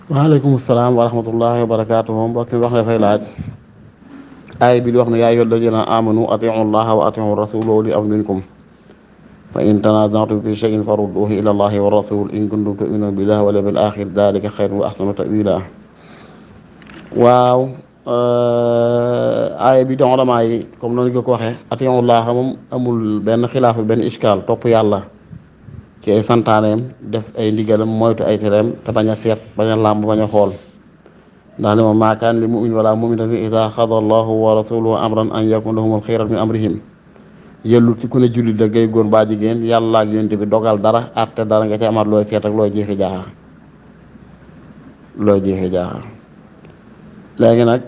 waaleykum salaam wa rahmatullahi wa barakaatuhu. mbokk mi wax ne dafay laaj aay bi di wax ne yaa ayyuhal lazina amanu atiu llaha wa atiu rasula wa ulil amri minkum fa in tanaza'tum fi shay'in farudduhu ila allahi wa rasul in kuntum tu'minuna billahi wal yawmil akhir dalika khayrun wa ahsanu ta'wila. waaw aaya bi di ulamaa yi comme noonu nga ko waxee atiu llaha moom amul benn xilaaf benn iskaal. topp yàlla ci ay santaaneem def ay ndigalam moytu ay tereem te bañ a seet bañ a làmb bañ a xool ndax ne moom maa kaan li mu'min wala mu'minatin idaa xada allahu wa rasuluhu amran an yakuna lahumul xiyaratu min amrihim. yëllu ci ku ne jullit la ngay góor baa jigéen yàlla ak yonent bi dogal dara àtte dara nga ci amaat looy seet ak looy jeexi jaaxa léegi nag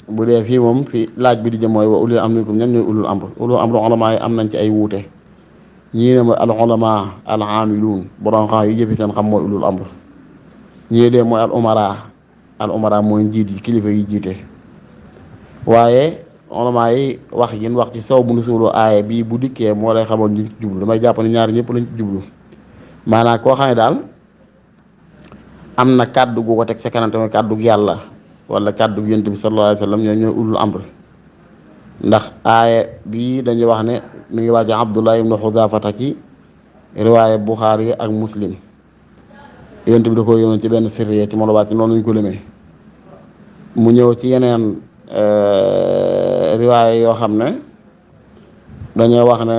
bu dee fii moom fi laaj bi di jëm mooy wa ulil amri minkum ñan ñooy ulul amr ulamaa yi am nañ ci ay wuute. ñii ne mooy al ulama al aamiluun borom xam yi jëfi seen xam mooy ulul amr. ñii de mooy al umara mooy njiit yi kilifa yi jiite. waaye ulama yi wax yi wax ci saw bu nu suulu aaya bii bu dikkee moo lay xamoon ñu ci jublu damay jàpp ne ñaari ñëpp lañ ci jublu maanaam koo xam ne daal am na kàddu gu ko teg sa kanam tamit kàddu yàlla wala kàddu yonent bi sallallahu alayhi wa sallam ñooy ulul amr. ndax aaya bii dañuy wax ne mi ngi wàcc Abdullah ibnu Xuzaafata ci riwaaya Buxaari ak Muslim yonent bi da ko yónnoon ci benn sirriya ci moom la wàcc noonu lañu ko lemee mu ñëw ci yeneen riwaaya yoo xam ne dañoo wax ne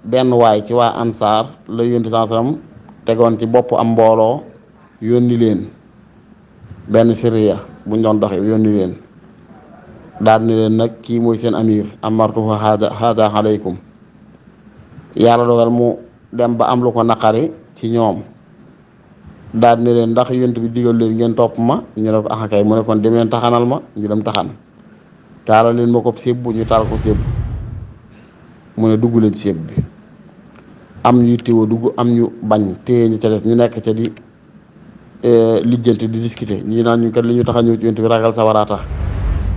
benn waay ci waa ansaar la yonent sallam tegoon ci bopp am mbooloo yónni leen benn sirriya buñ doon doxe yónni leen daal ni leen nag kii mooy seen amir amartuhu hada alaykum. yàlla dogal mu dem ba am lu ko naqari ci ñoom daal ni leen ndax yonent bi digal leen ngeen topp ma ñu ne ko axakay mu ne kon dem leen taxanal ma ñu dem taxan taalal leen ma ko sébbu ñu taal ko sébbu mu ne dugg leen sébb bi am ñuy téwa dugg am ñu bañ téye ñu ca des ñu nekk ca di lijjanti di discuter ñi naan ñu kat li ñu tax a ñëw ci yonent bi ragal sawara tax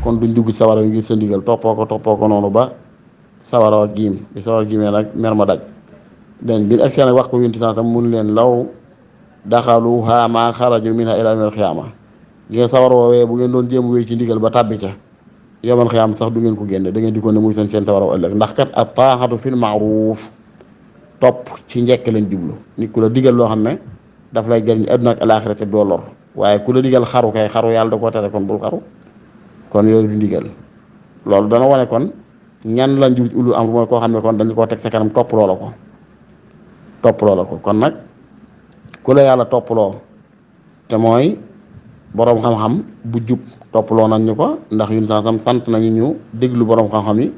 kon duñ dugg ci sawara ngir sa ndigal toppoo ko noonu ba sawara wa giim bi sawara giimee nag mer ma daj den bi ak seen wax ko yonent sax mun leen law daxaluha ma xaraju minha ila yawmil xiyaama ngeen sawara woowee bu ngeen doon jéem wéy ci ndigal ba tàbbi ca yawmal xiyaama sax du ngeen ko génne da ngeen di ko ne muy seen sawara ëllëg ndax kat at taaxatu fil ma'ruuf topp ci njekk lañ jublu nit ku la digal loo xam ne daf lay jëriñ àdduna ak alaaxira te doo lor waaye ku la digal xaru kay xaru yàlla da koo tere kon bul xaru kon yooyu du ndigal loolu dana wane kon ñan lañ jublu ulul amr mooy koo xam ne kon dañu koo teg sa kanam topp loola ko kon nag ku la yàlla topploo te mooy boroom xam-xam bu jub topploo nañ ñu ko ndax yun sansam sant nañu ñu déglu boroom xam-xam yi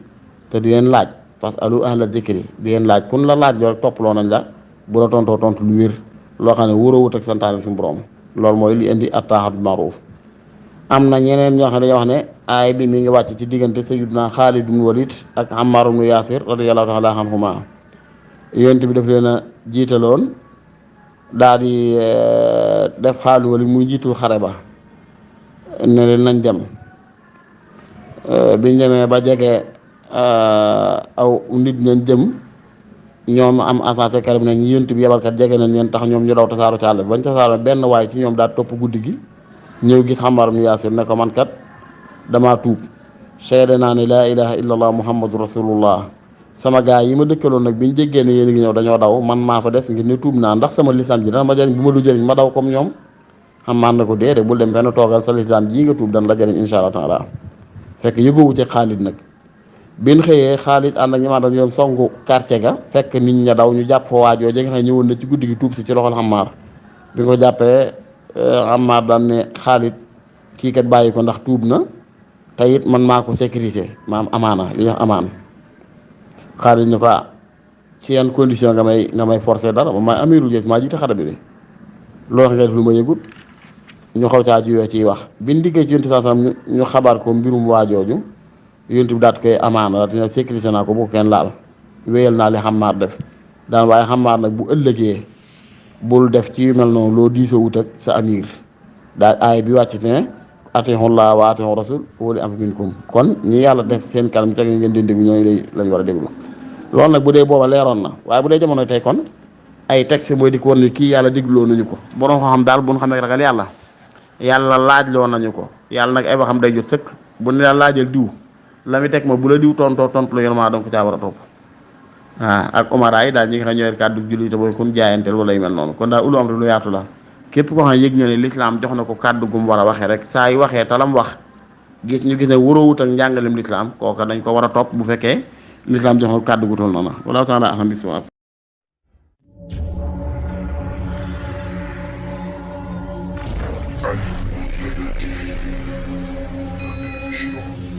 te di leen laaj fas alu ahla zikri di leen laaj kun la laaj rek topploo nañ la bu la tontoo tontu lu wér loo xam ne wóorawut ak santaane suñu borom loolu mooy li indi at-taa'atu bil ma'ruuf. am na ñeneen ñoo xam ne dañoo wax ne aay bi mi ngi wàcc ci diggante sayyiduna Xaalid ibn Walid ak Ammaar ibn Yaasir radiyallahu ta'ala anhuma yonent bi daf leen a jiitaloon daal di def Xaalid Walid muy njiitul xare ba ne leen nañ dem biñ demee ba jege aw nit ñañ jëm ñoom am asase karim nañ yonent bi yebalkat jege nañ leen tax ñoom ñu daw tasaaro ci àll bi bañ tasaaro benn waay ci ñoom daal topp guddi gi ñëw gis Ammaar ibn Yaasir ne ko man kat damaa tuub seede naa ne laa ilaha illallah muhammadu rasulullah sama gaay yi ma dëkkaloon nag bi ñu jéggee ne yéen a ngi ñëw dañoo daw man maa fa des ngir ne tuub naa ndax sama lislaam ji dana ma jëriñ bu ma du jëriñ ma daw comme ñoom Ammaar na ko déedéet bul dem fenn toogal sa lislaam jii nga tuub dana la jëriñ insha allah taala fekk yëgoowu ci Xaalid nag bin xëyee Xaalid ànd ak ñi ma dañu dem songu quartier ga fekk nit ña daw ñu jàpp fa waajoo ja nga xam ne ñëwoon na ci guddi gi tuub si ci loxol Ammaar bi ko jàppee Ammaar daan ne Xaalid kii kat bàyyi ko ndax tuub na te it man maa ko sécurité maam amaana li ñuy wax amaan Xaalid ñu ko ci yan condition nga may forcer dara moom maay amiru jees maa jiite xare bi de loolu nga def lu ma yëgut ñu xaw caa juyoo ciy wax biñ diggee ci yonent saa sallam ñu xabaar ko mbirum waajooju yonent bi daat koy amaana daal dina sécurité naa ko bu ko kenn laal wéyal naa li Ammaar def daan waaye Ammaar nag bu ëllëgee bul def ci yu mel noonu loo diisoo wut ak sa amir daal aay bi wàcc ne atiihullaaha wa atiihu rasul wa ulil amri minkum kon ñi yàlla def seen kanam teg ngeen di déglu ñooy lañ war a déglu loolu nag bu dee booba leeroon na waaye bu dee jamono tey kon ay texte mooy di ko war ne kii yàlla dégloo nañu ko borom xam daal bu ñu xamee ragal yàlla yàlla laaj loo nañu ko yàlla nag ay waxam day jot sëkk bu ne la laajal diw la muy teg ma bu la diw tontoo tontu lu yéen donc caa war a topp waaw ak omara yi daal ñi nga xam ñoo yor kàddu jullit te booy kun jaayanteel wala yu mel noonu kon daal ulu am lu yaatu la képp koo xam ne yëg na ne lislaam jox na ko kàddu gu mu war a waxee rek saa yu waxee talam wax gis ñu gis ne waroowut ak njàngalem lislaam kooka dañ ko war a topp bu fekkee lislaam jox na ko kàddu gu toll noonu wala taala axam biswaab Al Mourtada TV, la télévision